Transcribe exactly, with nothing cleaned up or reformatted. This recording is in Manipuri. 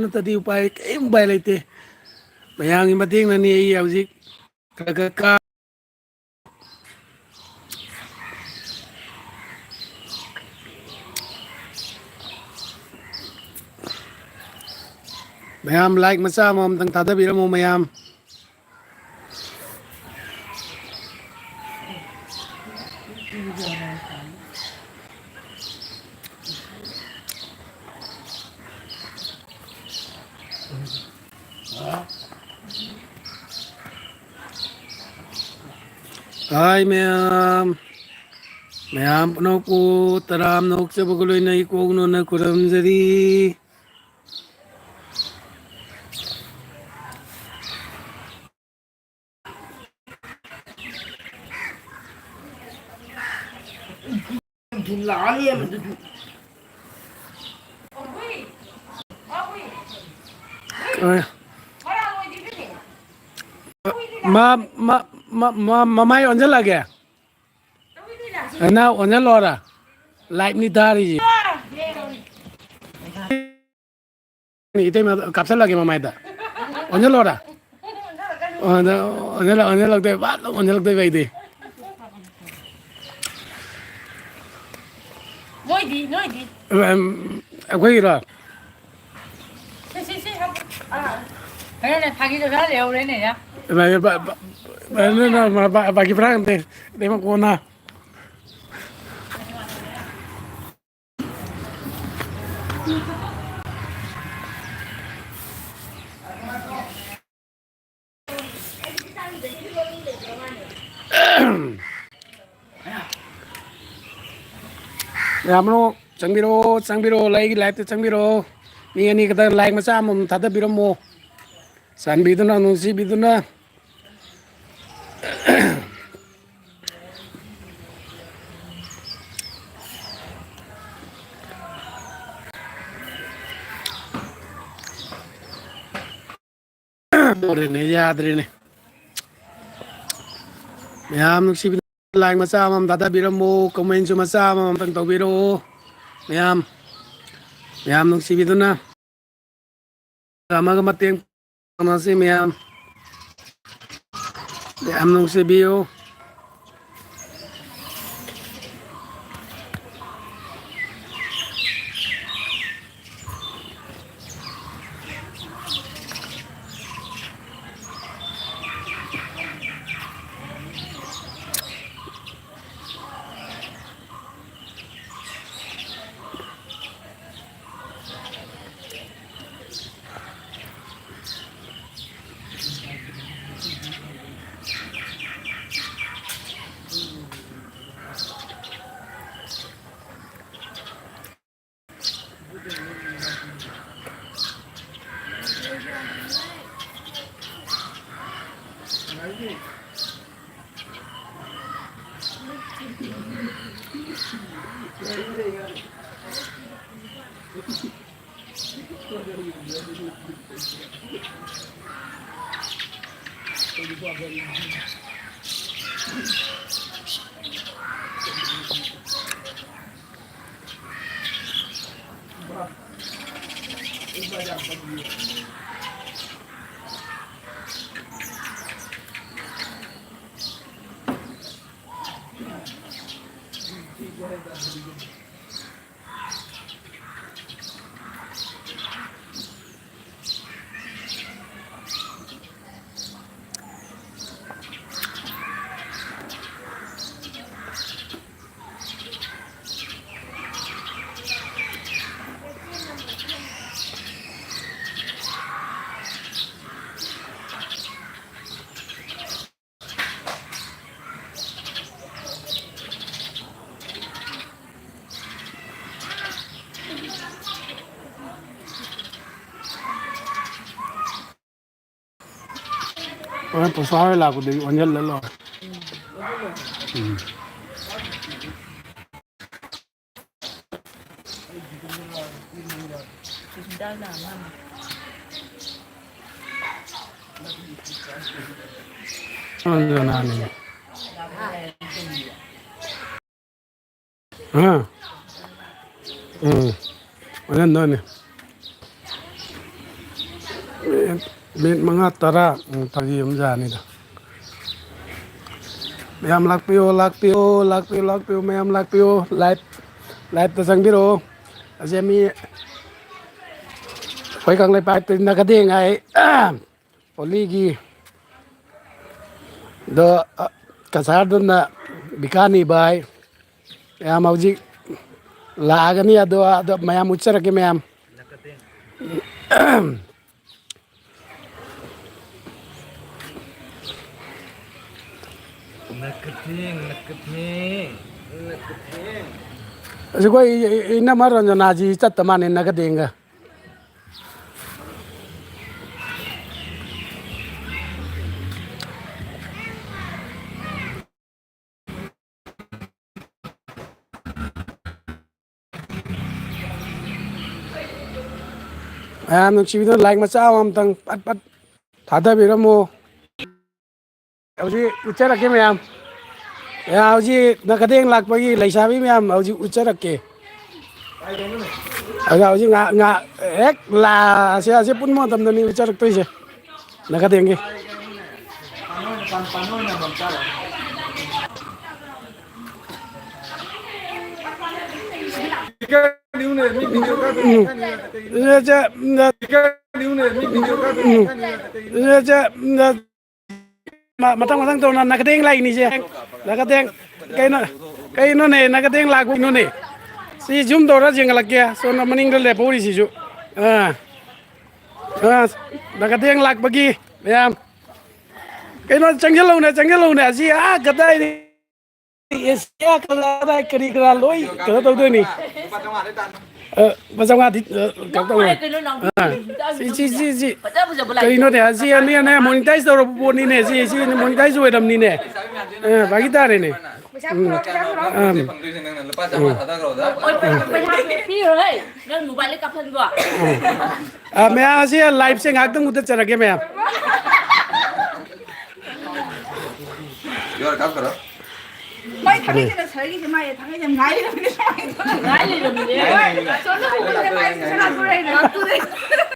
ꯅꯠꯇ꯭ꯔꯗꯤ ꯎꯄꯥꯏ, ꯀꯔꯤꯝ ꯎꯄꯥꯏ ꯂꯩꯇꯦ꯫ ꯃꯌꯥꯝꯒꯤ ꯃꯇꯦꯡꯅꯅꯤ ꯑꯩ ꯍꯧꯖꯤꯛ ꯈꯔ ꯈꯔ ꯀꯥ-, ꯃꯌꯥꯝ like ꯃꯆꯥ ꯑꯃꯃꯝꯇꯪ ꯊꯥꯗꯕꯤꯔꯝꯃꯣ ꯃꯌꯥꯝ꯫ Hi ꯃꯌꯥꯝ, ꯃꯌꯥꯝ ꯄꯨꯝꯅꯃꯛꯄꯨ ꯇꯔꯥꯝꯅ ꯑꯣꯛꯆꯕꯒ ꯂꯣꯏꯅ ꯏꯀꯣꯛꯅꯣꯅ ꯈꯨꯔꯨꯝꯖꯔꯤ꯫ ꯃꯥ, ꯃꯥ, ꯃꯥ, ꯃꯥ, ꯃꯃꯥꯏ ꯑꯣꯟꯁꯤꯜꯂꯛꯑꯒꯦ꯫ ꯑꯅꯥ ꯑꯣꯟꯁꯤꯜꯂꯣꯔ? Live ꯅꯤ ꯊꯥꯔꯤꯁꯤ꯫ ꯏꯇꯩꯃ ꯀꯥꯞꯁꯤꯜꯂꯒꯦ ꯃꯃꯥꯏꯗ꯫ ꯑꯣꯟꯁꯤꯜꯂꯣꯔ? ꯑꯣꯟꯁꯤꯜ-, ꯑꯣꯟꯁꯤꯜꯂꯛ-, ꯑꯣꯟꯁꯤꯜꯂꯛꯇꯣꯏ, ꯐꯠ ꯑꯣꯟꯁꯤꯜꯂꯛꯇꯣꯏꯕ ꯑꯩꯗꯤ꯫ ꯅꯣꯏꯗꯤ, ꯅꯣꯏꯗꯤ꯫ ꯑꯩꯈꯣꯏꯒꯤꯔꯣ? ꯁꯤ, ꯁꯤ, ꯁꯤ, ꯍꯥꯞꯄꯨ꯫ ꯑꯥ꯫ ꯀꯩꯅꯣꯅꯦ, ꯐꯥꯒꯤꯗꯣ ꯈꯔ ꯂꯩꯍꯧꯔꯦꯅꯦ, ꯌꯥ꯫ ꯏꯃꯥ, ꯏꯃꯥ, ꯕꯥ-, ꯕꯥ-, ꯕꯥ-, ꯕꯥ-, ꯕꯥꯀꯤ ꯐ꯭ꯔꯥꯛ ꯑꯝꯇ, ꯏꯇꯩꯃ ꯀꯣꯟꯅ꯫ ꯌꯥꯝꯅꯣ ꯆꯪꯕꯤꯔꯛꯑꯣ, ꯆꯪꯕꯤꯔꯛꯑꯣ, ꯑꯩꯒꯤ live ꯇ ꯆꯪꯕꯤꯔꯛꯑꯣ꯫ ꯃꯤ ꯑꯅꯤ ꯈꯛꯇ like ꯃꯆꯥ ꯑꯃꯃꯝ ꯊꯥꯗꯕꯤꯔꯝꯃꯣ꯫ ꯆꯥꯟꯕꯤꯗꯨꯅ, ꯅꯨꯡꯁꯤꯕꯤꯗꯨꯅ꯫ ꯌꯥꯗ꯭ꯔꯦꯅꯦ, ꯌꯥꯗ꯭ꯔꯦꯅꯦ꯫ ꯃꯌꯥꯝ ꯅꯨꯡꯁꯤꯕꯤꯗꯨꯅ like ꯃꯆꯥ ꯑꯃꯃꯝ ꯊꯥꯗꯕꯤꯔꯝꯃꯣ, comment ꯁꯨ ꯃꯆꯥ ꯑꯃꯃꯝꯇꯪ ꯇꯧꯕꯤꯔꯛꯑꯣ꯫ ꯃꯌꯥꯝ, ꯃꯌꯥꯝ ꯅꯨꯡꯁꯤꯕꯤꯗꯨꯅ꯫ ꯑꯃꯒ ꯃꯇꯦꯡ ꯄꯥꯡꯅꯁꯤ ꯃꯌꯥꯝ꯫ ꯌꯥꯝ ꯅꯨꯡꯁꯤꯕꯤꯌꯨ꯫ ꯍꯣꯔꯦꯟ ꯄꯨꯁꯄꯥ ꯍꯣꯏ ꯂꯥꯛꯄꯗꯗꯤ ꯑꯣꯟꯁꯤꯜꯂ ꯂꯣꯏꯔꯦ꯫ ꯎꯝ꯫ ꯑꯥ꯫ ꯎꯝ꯫ ꯑꯣꯟꯁꯤꯟꯗꯣꯏꯅꯤ꯫ ꯃꯤꯅꯤꯠ ꯃꯉꯥ, ꯇꯔꯥ, ꯎꯝ, ꯐꯥꯒꯤ ꯑꯃ ꯌꯥꯅꯤꯗ꯫ ꯃꯌꯥꯝ ꯂꯥꯛꯄꯤꯌꯣ, ꯂꯥꯛꯄꯤꯌꯣ, ꯂꯥꯛꯄꯤꯌꯣ, ꯂꯥꯛꯄꯤꯌꯣ, ꯃꯌꯥꯝ ꯂꯥꯛꯄꯤꯌꯣ꯫ Live, live-ꯇ ꯆꯪꯕꯤꯔꯛꯑꯣ꯫ ꯑꯁꯦ ꯃꯤ ꯑꯩꯈꯣꯏ ꯀꯪꯂꯩꯄꯥꯛꯇ ꯅꯒꯗꯦꯡ ꯍꯥꯏ꯫ ꯍꯣꯂꯤꯒꯤ ꯗꯣ, ꯑ, ꯀꯁꯥꯔꯗꯨꯅ ꯕꯤꯀꯥꯅꯤ ꯚꯥꯏ꯫ ꯃꯌꯥꯝ ꯍꯧꯖꯤꯛ ꯂꯥꯛꯑꯒꯅꯤ꯫ ꯑꯗꯣ, ꯑꯗꯣ ꯃꯌꯥꯝ ꯎꯠꯆꯔꯛꯀꯦ ꯃꯌꯥꯝ꯫ ꯅꯛꯀꯊꯦꯡ, ꯅꯛꯀꯊꯦꯡ, ꯅꯛꯀꯊꯦꯡ꯫ ꯑꯁꯤ ꯑꯩꯈꯣꯏ ꯏꯅꯝꯃ ꯔꯟꯖꯅꯥꯁꯤ ꯆꯠꯇ ꯃꯥꯅꯦ ꯅꯒꯗꯦꯡꯒ꯫ ꯃꯌꯥꯝ ꯅꯨꯡꯁꯤꯕꯤꯗꯨꯅ like ꯃꯆꯥ ꯑꯃꯃꯝꯇꯪ ꯄꯠ ꯄꯠ ꯊꯥꯗꯕꯤꯔꯝꯃꯨ꯫ ꯍꯧꯖꯤꯛ ꯎꯠꯆꯔꯛꯀꯦ ꯃꯌꯥꯝ꯫ ꯃꯌꯥꯝ ꯍꯧꯖꯤꯛ ꯅꯒꯗꯦꯡ ꯂꯥꯛꯄꯒꯤ ꯂꯩꯁꯥꯕꯤ ꯃꯌꯥꯝ ꯍꯧꯖꯤꯛ ꯎꯠꯆꯔꯛꯀꯦ꯫ ꯑꯗ ꯍꯧꯖꯤꯛ ꯉꯥ-, ꯉꯥ-, ꯍꯦꯛ ꯂꯥꯛꯑꯁꯦ, ꯑꯁꯦ ꯄꯨꯟꯕ ꯃꯇꯝꯗꯅꯤ ꯎꯠꯆꯔꯛꯇꯣꯏꯁꯦ꯫ ꯅꯒꯗꯦꯡꯒꯤ꯫ ꯎꯝ꯫ ꯎꯝ꯫ ꯃ-, ꯃꯊꯪ ꯃꯊꯪ ꯇꯧꯅ ꯅꯥꯀꯗꯦꯡ ꯂꯥꯛꯏꯅꯤꯁꯦ꯫ ꯅꯥꯀꯗꯦꯡ, ꯀꯩꯅꯣ, ꯀꯩꯅꯣꯅꯦ, ꯅꯥꯀꯗꯦꯡ ꯂꯥꯛꯄꯩꯅꯣꯅꯦ꯫ ꯁꯤ zoom ꯇꯧꯔ ꯌꯦꯡꯍꯜꯂꯛꯀꯦ꯫ ꯁꯣꯝꯗ ꯃꯅꯤꯡꯗ ꯂꯦꯞꯍꯧꯔꯤꯁꯤꯁꯨ꯫ ꯑꯥ꯫ ꯑꯥ, ꯅꯥꯀꯗꯦꯡ ꯂꯥꯛꯄꯒꯤ ꯃꯌꯥꯝ꯫ ꯀꯩꯅꯣ, ꯆꯪꯁꯤꯜꯂꯧꯅꯦ, ꯆꯪꯁꯤꯜꯂꯧꯅꯦ꯫ ꯑꯁꯤ, ꯑꯥ, ꯀꯗꯥꯏꯗꯒꯤ ꯑꯦꯁꯤꯌꯥ ꯀꯂꯥꯗ ꯀꯔꯤ ꯀꯔꯥ ꯂꯣꯏ ꯀꯩꯅꯣ ꯇꯧꯗꯣꯏꯅꯤ꯫ ꯑ, ꯂꯨꯄꯥ ꯆꯥꯝꯃꯉꯥꯗꯤ, ꯑ, ꯀꯩꯅꯣ ꯇꯧꯔꯦ꯫ ꯑ, ꯁꯤ, ꯁꯤ, ꯁꯤ, ꯁꯤ꯫ ꯀꯩꯅꯣꯅꯦ, ꯁꯤ ꯑꯅꯤ ꯑꯅꯤ monetize ꯇꯧꯔꯕ ꯄꯣꯠꯅꯤꯅꯦ꯫ ꯁꯤ, ꯁꯤ monetize ꯑꯣꯏꯔꯝꯅꯤꯅꯦ꯫ ꯑ, ꯐꯥꯒꯤ ꯇꯥꯔꯦꯅꯦ꯫ ꯎꯝ꯫ ꯑꯝ꯫ ꯎꯝ꯫ ꯄꯤꯔꯣꯏ꯫ ꯅꯪ mobile ꯀꯥꯞꯍꯟꯕ꯭ꯔꯣ? ꯎꯝ꯫ ꯑ, ꯃꯌꯥꯝ ꯑꯁꯤ live ꯁꯦ ꯉꯥꯏꯍꯥꯛꯇꯪ ꯃꯨꯊꯠꯆꯔꯒꯦ, ꯃꯌꯥꯝ꯫ ꯃꯥꯏ ꯊꯥꯡꯒꯩ ꯁꯦꯠꯅ ꯁꯥꯔꯤꯁꯦ ꯃꯥꯏ ꯊꯥꯡꯒꯩ ꯌꯥꯝ ꯉꯥꯏ ꯂꯩꯔꯝꯃꯦ꯫ ꯉꯥꯏ ꯂꯩꯔꯝꯃꯦ꯫ ꯁꯣꯝꯗ ꯄꯨꯈ꯭ꯔꯤꯗ ꯃꯥꯏ ꯁꯦꯠꯅ ꯄꯨꯔꯛꯏꯅꯦ꯫